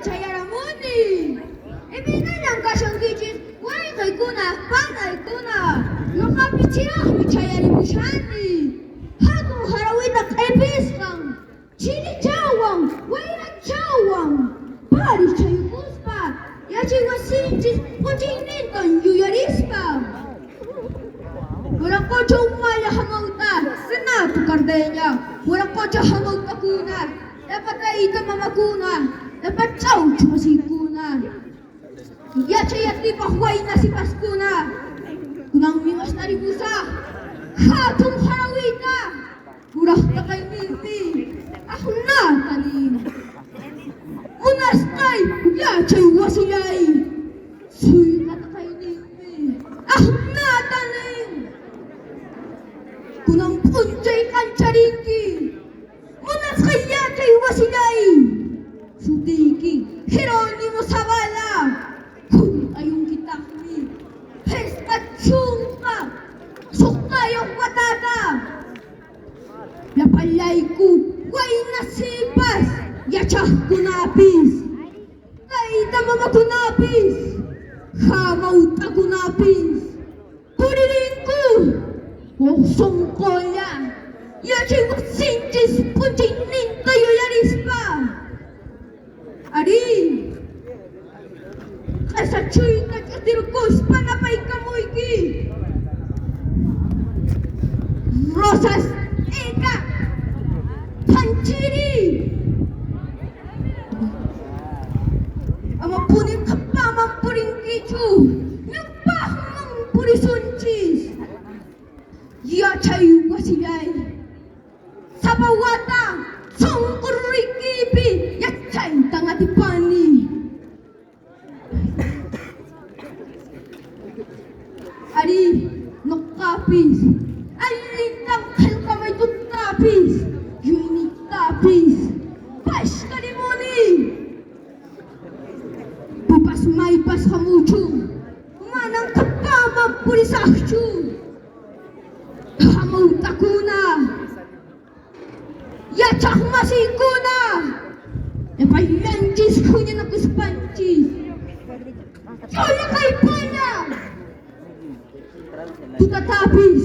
Chayaramuni. Imaynallan kashankichis wayqeykuna, panaykuna? Noqapis chiraqmi chayarimushani. Hatun harawita q'episqan, chirichawan, wayrachawan, paris chayukuspa, yachaywasinchis p'unchaynintan yuyarispa. Wiraqocha umalla hamawt'a, Renato Cardeña, wiraqocha hamawt'akuna, llapa tayta mamakuna, llapa ch'awchi masiykuna, yachay atipaq wayna sipaskuna, kunanmi mastarimusaq hatun harawita, kuraq taqayninpi aqnata nin. Munasqay yachay wasillay, suyqa taqayninpi aqnata nin. Kunan p'unchay qancharinki, munasqay yachay wasillay, sutiyki Jerónimo Zavala, hunt'ayunkitaqmi 56 watata. Llapallayku wayna sipas yachaqkunapis, tayta mamakunapis, hamawt'akunapis puririnku huk sonqolla yachay wasinchis p'unchayninta yuyarispa. Arí, q'esachuyta ch'utirkuspa napaykamuyki. Rosas t'ika, phanchiri. Amapuni qhepaman purinkichu, ñawpaqman purisunchis. Yachay wasillay. Sapa wata sonqo ruraykipi yachaytan atipani. Arí, noqapis allintan qhelqamaytutapis yuyayniytapis pashkarimuni. Pipas maypas hamuchun, manan qhepaman purisaqchu. Hamawt'akuna, yachaq masiykuna, llapallanchis huñunakuspanchis ch'ulla kaypalla tutatapis.